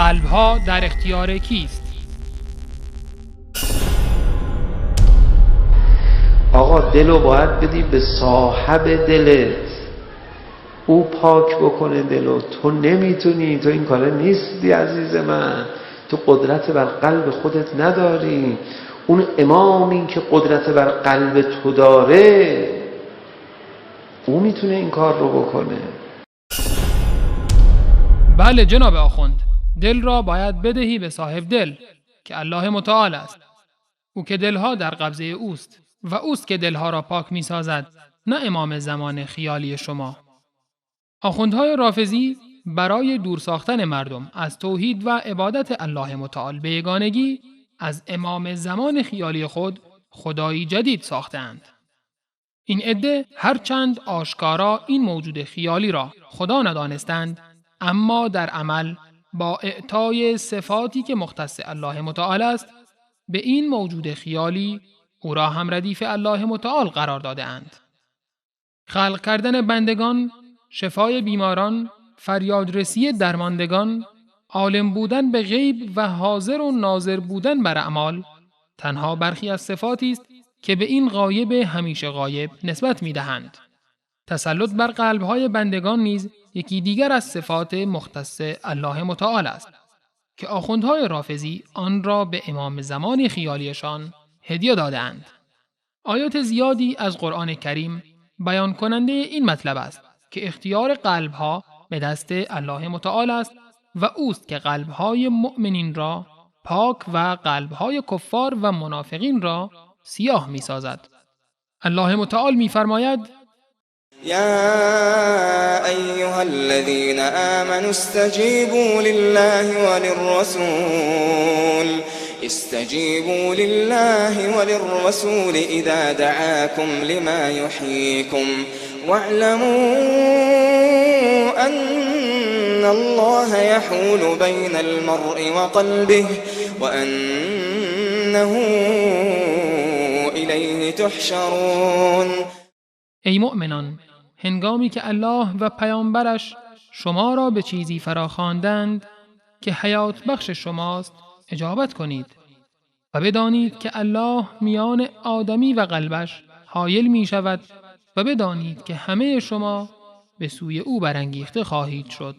قلبها در اختیار کیست؟ آقا دلو باید بدی به صاحب دلت، او پاک بکنه دلو. تو نمیتونی، تو این کاره نیستی عزیز من، تو قدرت بر قلب خودت نداری. اون امامی که قدرت بر قلب تو داره، او میتونه این کار رو بکنه. بله جناب آخوند، دل را باید بدهی به صاحب دل که الله متعال است. او که دلها در قبضه اوست و اوست که دلها را پاک میسازد، نه امام زمان خیالی شما. آخوندهای رافضی برای دور ساختن مردم از توحید و عبادت الله متعال به یگانگی از امام زمان خیالی خود خدایی جدید ساختند. این عده هرچند آشکارا این موجود خیالی را خدا ندانستند، اما در عمل با اعطای صفاتی که مختص الله متعال است به این موجود خیالی او را هم ردیف الله متعال قرار داده اند. خلق کردن بندگان، شفای بیماران، فریادرسی درماندگان، عالم بودن به غیب و حاضر و ناظر بودن بر اعمال تنها برخی از صفاتی است که به این غایب همیشه غایب نسبت می‌دهند. تسلط بر قلب‌های بندگان نیز یکی دیگر از صفات مختص الله متعال است که آخوندهای رافضی آن را به امام زمان خیالیشان هدیه دادند. آیات زیادی از قرآن کریم بیان کننده این مطلب است که اختیار قلب‌ها به دست الله متعال است و اوست که قلب‌های مؤمنین را پاک و قلب‌های کفار و منافقین را سیاه می‌سازد. الله متعال می‌فرماید: یا ایها الذین آمنوا استجیبوا لله وللرسول اذا دعاكم لما يحييكم واعلموا أن الله يحول بين المرء وقلبه وأنه إليه تحشرون. ای مؤمنان، هنگامی که الله و پیامبرش شما را به چیزی فراخواندند که حیات بخش شماست اجابت کنید و بدانید که الله میان آدمی و قلبش حایل می شود و بدانید که همه شما به سوی او برانگیخته خواهید شد.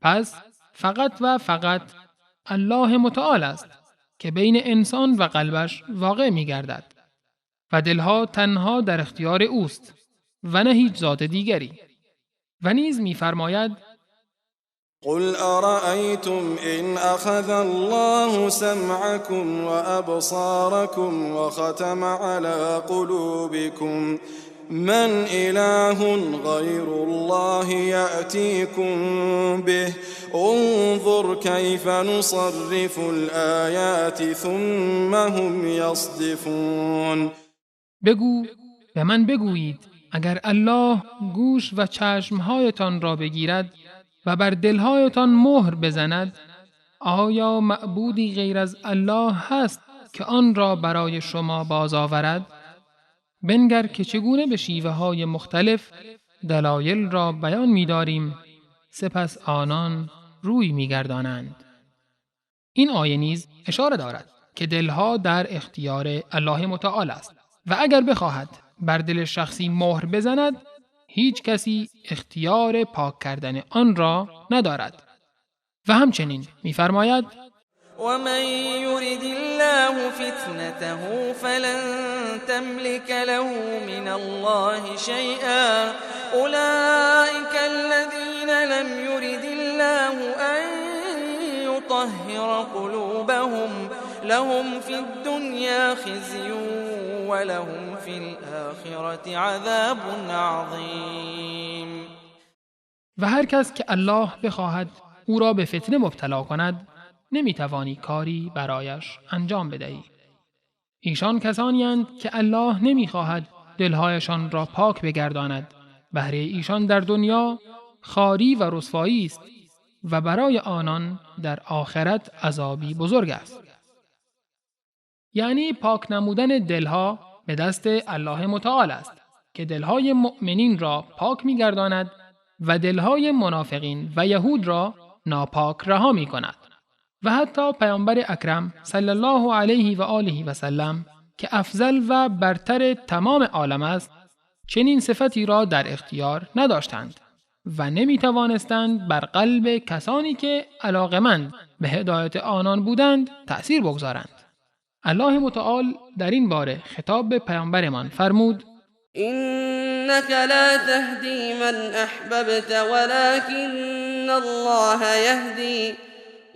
پس فقط و فقط الله متعال است که بین انسان و قلبش واقع می گردد و دلها تنها در اختیار اوست و نه هیچ ذات دیگری. و نیز می فرماید: قل أرأيتم إن أخذ الله سمعكم وأبصاركم وختم على قلوبكم من إله غير الله يأتيكم به انظر كيف نصرف الآيات ثم هم يصدفون. بگو به من بگویید اگر الله گوش و چشمهایتان را بگیرد و بر دلهایتان مهر بزند، آیا معبودی غیر از الله هست که آن را برای شما باز آورد؟ بنگر که چگونه به شیوه های مختلف دلایل را بیان می‌داریم، سپس آنان روی می‌گردانند. این آیه نیز اشاره دارد که دلها در اختیار الله متعال است و اگر بخواهد بر دل شخصی مهر بزند، هیچ کسی اختیار پاک کردن آن را ندارد. و همچنین می‌فرماید: ومن يرد الله فتنته فلن تملك له من الله شيئا أولئك الذين لم يرد الله أن يطهر قلوبهم لهم في الدنيا خزي ولهم في الآخرة عذاب عظيم. و هر کس که الله بخواهد او را به فتنه مبتلا کند، نمیتوانی کاری برایش انجام بدهی. ایشان کسانی اند که الله نمیخواهد دلهایشان را پاک بگرداند. بهره ایشان در دنیا خواری و رسوایی است و برای آنان در آخرت عذابی بزرگ است. یعنی پاک نمودن دلها به دست الله متعال است که دلهای مؤمنین را پاک میگرداند و دلهای منافقین و یهود را ناپاک رها می کند. و حتی پیامبر اکرم صلی الله علیه و آله و سلم که افضل و برتر تمام عالم است، چنین صفتی را در اختیار نداشتند و نمی توانستند بر قلب کسانی که علاقمند به هدایت آنان بودند تأثیر بگذارند. الله متعال در این باره خطاب به پیامبرمان فرمود: إنك لا تهدي من أحببت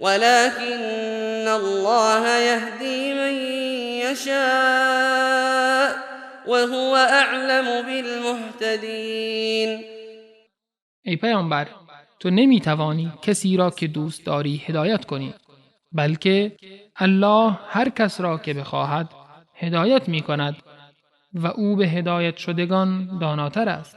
ولكن الله يهدي من يشاء وهو أعلم بالمهتدين. ای پیامبر، تو نمیتوانی کسی را که دوست داری هدایت کنی، بلکه الله هر کس را که بخواهد هدایت می کند و او به هدایت شدگان داناتر است.